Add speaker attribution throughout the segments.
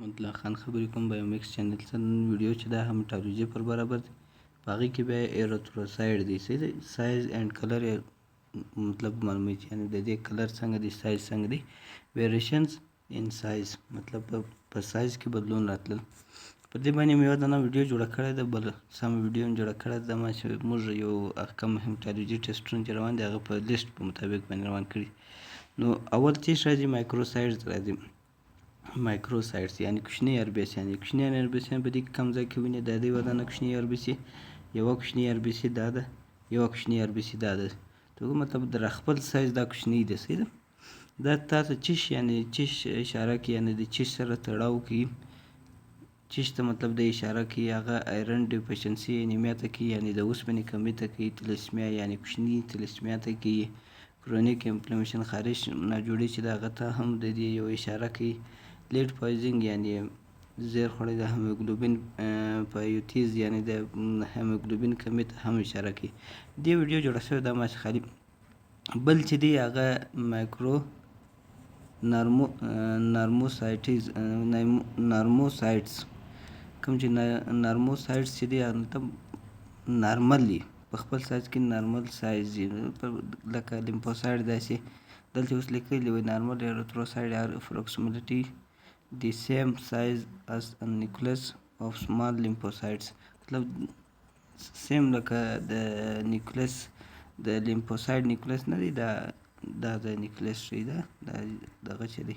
Speaker 1: الله خان خبرې کوم بایومیکس چینل څخه. نن ویډیو چې دا hematology پر برابر دی، په هغې کې بیا erythrocyte دی. صحیح دی. Size and color مطلب معلوموي چې یعنې د دې color څنګه دی، سایز څنګه دی. Variations in size مطلب په سایز کې بدلون راتلل. په دې باندې مې یوه دانه ویډیو جوړه کړې ده، بله سمه ویډیو هم جوړه کړې ده. ما چې موږ یو کوم hematology ټیسټونه چې روان دي، هغه په لیست په مطابق باندې روان کړي. نو اول چې راځي، microcytes راځي. Microcytes یعنی کوچني RBC. یعنی کوچني RBC په دې کې کوم ځای کې ویني؟ دا دی، یوه دانه کوچني RBC، یوه کوچني RBC دا ده، یوه کوچني RBC دا ده. ته مطلب در خپل سایز دا کوچنی دی. صحیح ده. دا تاسو چش یعنی چش اشاره کوي، یعنی د چش سره تړاو کوي، چش ته مطلب د اشاره کوي. هغه iron deficiency anemia ته کوي، یعنی د اوسپنې کمی ته کوي. Thalassemia یعنی کوچني تلسمیا ته کوي. Chronic inflammation خارش ناجوړي چې د هغه ته هم د دې یو اشاره کوي. Lead poisoning یعنی زهر خوړل، د hemoglobinopathies یعنی د هیموګلوبین کمی ته هم اشاره کوي. دې ویډیو جوړه شوې ده. ما خالي بل چې دی هغه micro normocytes. Normocytes کوم چې normocytes چې دی، هغه نارمل دي، په خپل سایز کې نارمل سایز دي، لکه lymphocyte داسې. دلته اوس لیکلي وي normal erythrocyte are approximately the same size as a nucleus of small lymphocytes. مطلب same لکه د nucleus، د lymphocyte nucleus نه دی دا، دا د nucleus شی ده، دا دغه چې دی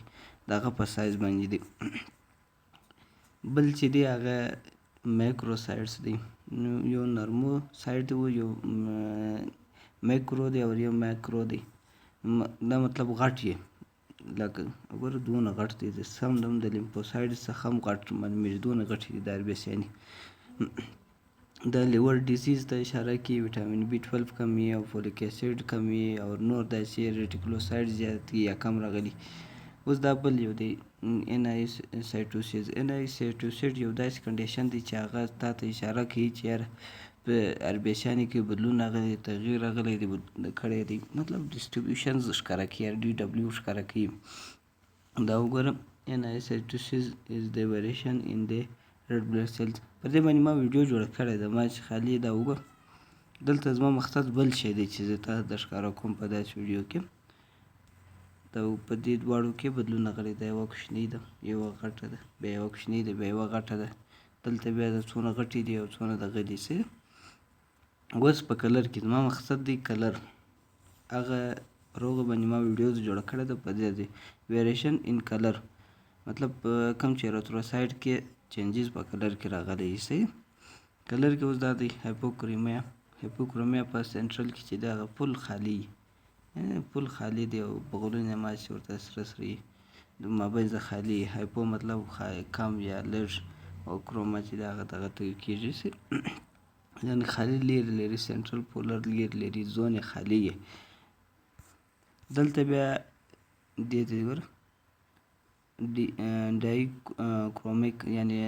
Speaker 1: دغه په سایز باندې دی. بل چې دی هغه macrocytes دی. نو یو normocyte دی، یو میکرو دی او یو macro دی. دا مطلب غټ یې، لکه وګوره دونه غټ دی، د سم دم د lymphocyte څخه هم غټ معلومیږي، دونه غټ دي د RBC. یعنی د liver disease ته اشاره کوي، vitamin B12 کمی او folic acid کمی او نور داسې، reticulocyte زیات یا کم راغلي. اوس دا بل یو دی، anisocytosis. Anisocytosis یو داسې condition دی چې هغه تا ته اشاره کوي چې یاره په RBC یانو کې بدلون راغلی، تغییر راغلی دی، کړی دی، مطلب distribution ښکاره کوي، DW ښکاره کوي. دا وګوره، anisocytosis is the variation in the red blood cells. پر دې باندې ما ویډیو جوړه کړې ده. ما چې خالي دا وګوره، دلته زما مقصد بل شی دی چې زه تاسو ته ښکاره کوم په داسې ویډیو کې. دا په دې دواړو کې بدلون راغلی دی. یوه کوچنۍ ده، یوه غټه ده، بیا یوه کوچنۍ ده، بیا یوه غټه ده. دلته بیا د څونه غټې دي او څونه دغه دي. څه اوس په color کې زما مقصد دی color، هغه روغه باندې ما ویډیو جوړه کړې ده. په دې دی variation in color مطلب کوم چې erythrocyte کې changes په color کې راغلی. صحیح، color کې اوس دا دی hypochromia. Hypochromia په سنټرل کې چې دغه full خالی، full خالی دی او بغلونه ما چې ورته سره سره د مابینځ خالی. Hypo مطلب کم یا لږ او chroma چې دغه دغه ته کېږي، یعنی خالی لري لري، central polar لري لري zone خالی. دلته بیا دې ته ګوره، dichromic یعنی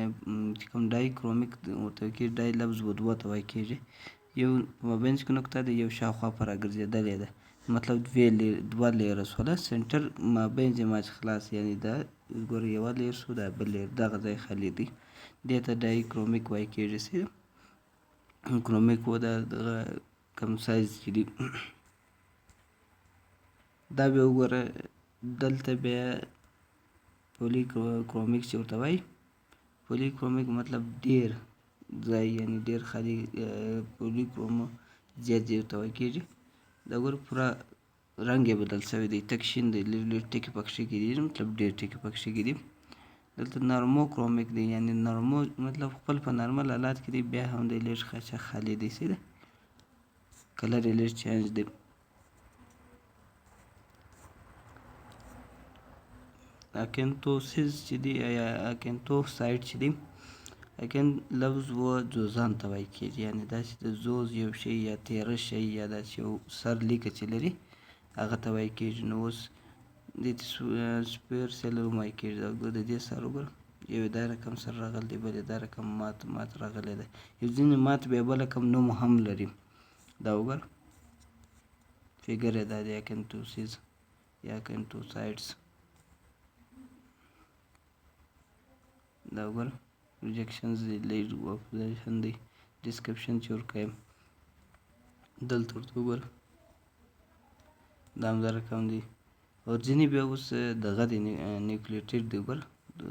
Speaker 1: چې کوم dichromic ورته کې، di لفظ و دوه ته وایي کېږي. یو په مابینځ کې نقطه ده، یو شاوخوا پر راګرځېدلې ده، مطلب دوې دوه layer سوله. Center مابینځ یې ماچ خلاص، یعنی دا ګوره یوه layer سو، دا بل layer، دغه ځای خالي دی، دې ته dichromic وایي کېږي. سي chromic و دا دغه کم سایز چې دی. دا بیا وګوره، دلته بیا polychromic چې ورته وایي. Polychromic مطلب ډیر ځای، یعنی ډیر خالي، polychromo زیات ځای ورته وایي کېږي. دا ګوره، پوره رنګ یې بدل شوی دی، تک شین دی، لږ لږ ټکي پکښې کې دي، مطلب ډیر ټکي پکښې کې دي. دلته normochromic دی، یعنی normo مطلب خپل په نارمل حالات کې دی، بیا هم دی لږ خاصه خالي دی. صحیح ده، color یې لږ change دی. Acanthosis چې دی یا acanthocyte چې دی، acanth لفظ و ځوزان ته وایي کېږي، یعنی داسې د ځوز یو شی یا تیره شی یا داسې یو سر لیکه چې لري هغه ته وایي کېږي. نو اوس دې ته spear cell هم وایي کېږي. دا د دې سر وګوره، یو دا رقم سر راغلی دی، بل دا رقم مات مات راغلی دی، یو ځینې مات بیا بل رقم نوم هم لري. دا وګوره، figure یې دا دی، acanthosis یا acanthocytes. دا وګوره، پروجیکشنز دی، لیډ اپوزیشن دی، ډیسکرپشن چې ورکوي دلته ورته وګوره، دا هم دا رقم دی. او ځینې بیا اوس دغه دی نیوکلیوټایډ دی. وګوره،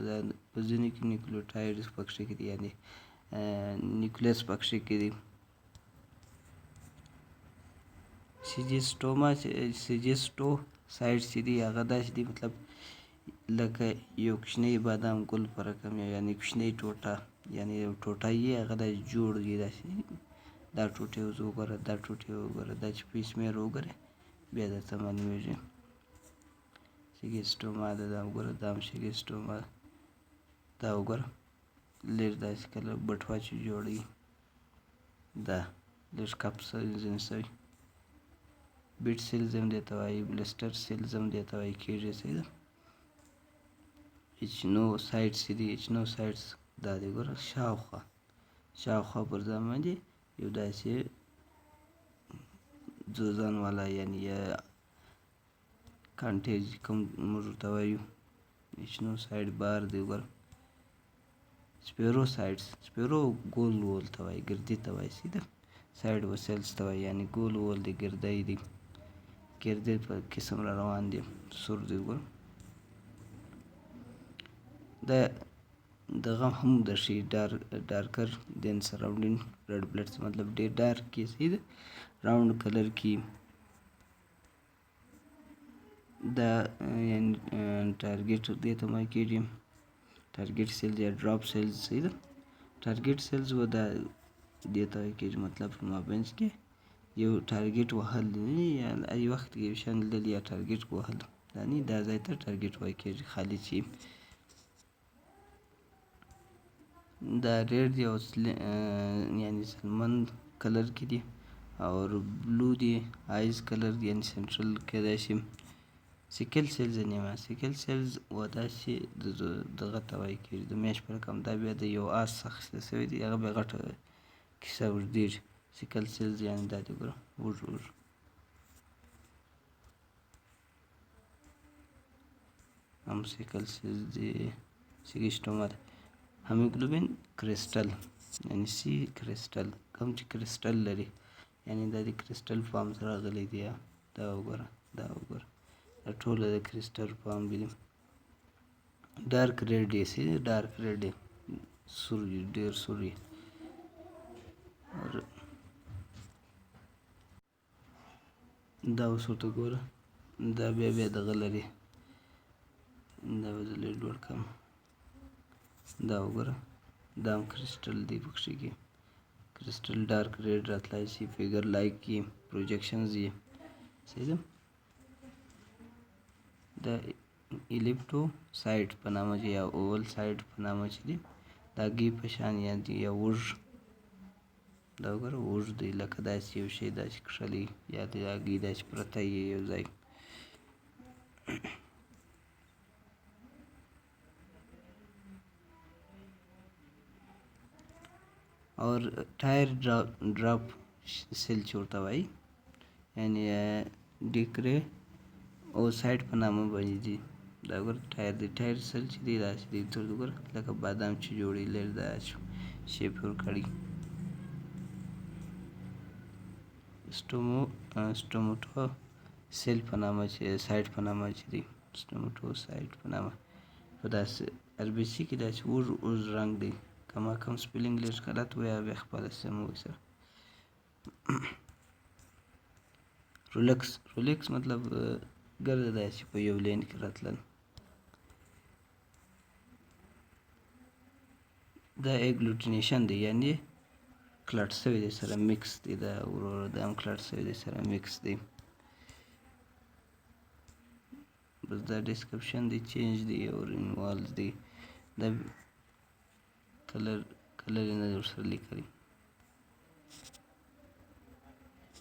Speaker 1: دا په ځینې کې نیوکلیوټایډ پکښې کې دي، یعنې نیوکلیس پکښې کې دي. سیجسټوما سیجسټو سایډ چې دي هغه داسې دي، مطلب لکه یو کوچنی بادام ګل په رقم، یعنې کوچنۍ ټوټه، یعنې یو ټوټه یې هغه داسې جوړ دي داسې. دا ټوټې اوس وګوره، دا ټوټې وګوره، دا چې پیس مې وګوره بیا درته معلومیږي. سیګسټوما ده، دا وګوره، دا هم سیګسټوما، دا وګوره لږ داسې کله بټوه چې جوړوي، دا لږ کپ ځینې سوی. بیټ سیلز هم دې ته وایي، بلسټر سیلز هم دې ته وایي کېږي. صحیح ده. اچنو سایټس دي، اچنو سایټس دا دی ګوره، شاوخوا شاوخوا پر ځان باندې یو داسې ځوزان والا، یعنې یا کانټیج کوم موږ ورته وایو، اچنو سایټ بار دی. ګوره سپیرو سایټس، سپیرو ګول وول ته وایي، ګردي ته وایي. صحیح ده. سایډ و سیلز ته وایي، یعنې ګول وول دی، ګردی دی، ګردی په قسم را روان دی، سور دی. ګوره دا دغه هم د شي ډارکر دین سراونډینګ ریډ بلډ، مطلب ډیر ډارک کې. صحیح ده. راونډ کلر کې دا یعنی ټارګټ دې ته وایي کېږي، ټارګټ سیلز یا ډراپ سیلز. صحیح ده. ټارګټ سیلز و دا دې ته وایي کېږي، مطلب په مابینځ کې یو ټارګټ وهل دي، یا ای وخت کې یو شان لیدل یا ټارګټ وهل، یعنی دا ځای ته ټارګټ وایي کېږي خالي. چې دا ریډ دی او یعنی سلمن کلر کې دي او بلو دی، آیز کلر دی، یعنی سنټرل کېدای شي. سیکل سیلز نیمه سیکل سیلز و داسې دغه ته وایي کېږي، د میاشت په رقم. دا بیا د یو آس اخیستل شوی دی، هغه بیا غټه کیسه اوږدېږي. سیکل سیلز یعنی دا دی ګوره، اوږد اوږد هم سیکل سیلز دی، سیګسټوما ده. هیموګلوبین کرسټل یعنی سی کرسټل، کوم چې کرسټل لري، یعنی دا د کرسټل فارم سره راغلی دی. دا وګوره، دا وګوره، دا ټوله د کرسټل فارم دي. ډارک ریډ دی، سی ډارک ریډ دی، سور دی، ډیر سور دی. دا اوس ورته ګوره، دا بیا بیا دغه لري، دا به زه لږ لوړ کړم. دا وګوره، دا هم کرسټل دی پکښې کې، کرسټل ډارک ریډ راتلای شي، فیګر لایک کې پروجیکشنز یې. صحیح ده. د الیپټو سایټ په نامه چې یا اوول سایټ په نامه چې دی، دا ګي په شان یا یا اوږ، دا وګوره اوږ دی، لکه داسې یو شی داسې کښلی یا د هګۍ داسې پرته یې یو ځای. اور ټایر ډراپ سیل چې ورته وایي، یعنی ډیکرې او سایټ په نامه باندې دي. دا ګوره ټایر دی، ټایر سیل چې دی داسې دی، تر وګوره لکه بادام چې جوړوي، لږ داسې شیپ ورکړي. سټوموټو سیل په نامه چې سایټ په نامه چې دی، سټوموټو سایټ په نامه په داسې ار بي سي کې داسې اوږد اوږد رنګ دی. که ما کوم سپیلینګ لږ غلط وایي بیا خپله سم وایي. رولکس، رولکس مطلب ګرده داسې په یو لین کې راتلل. دا اګلوټینیشن دی، یعنی کلټ سوی دی سره مکس دی. دا وروره دا هم کلټ سوی دی سره مکس دی. بس دا ډیسکرپشن دی، چینج دی او انوالز دی. دا کلر کلر یې نه دی ورسره لیکلی.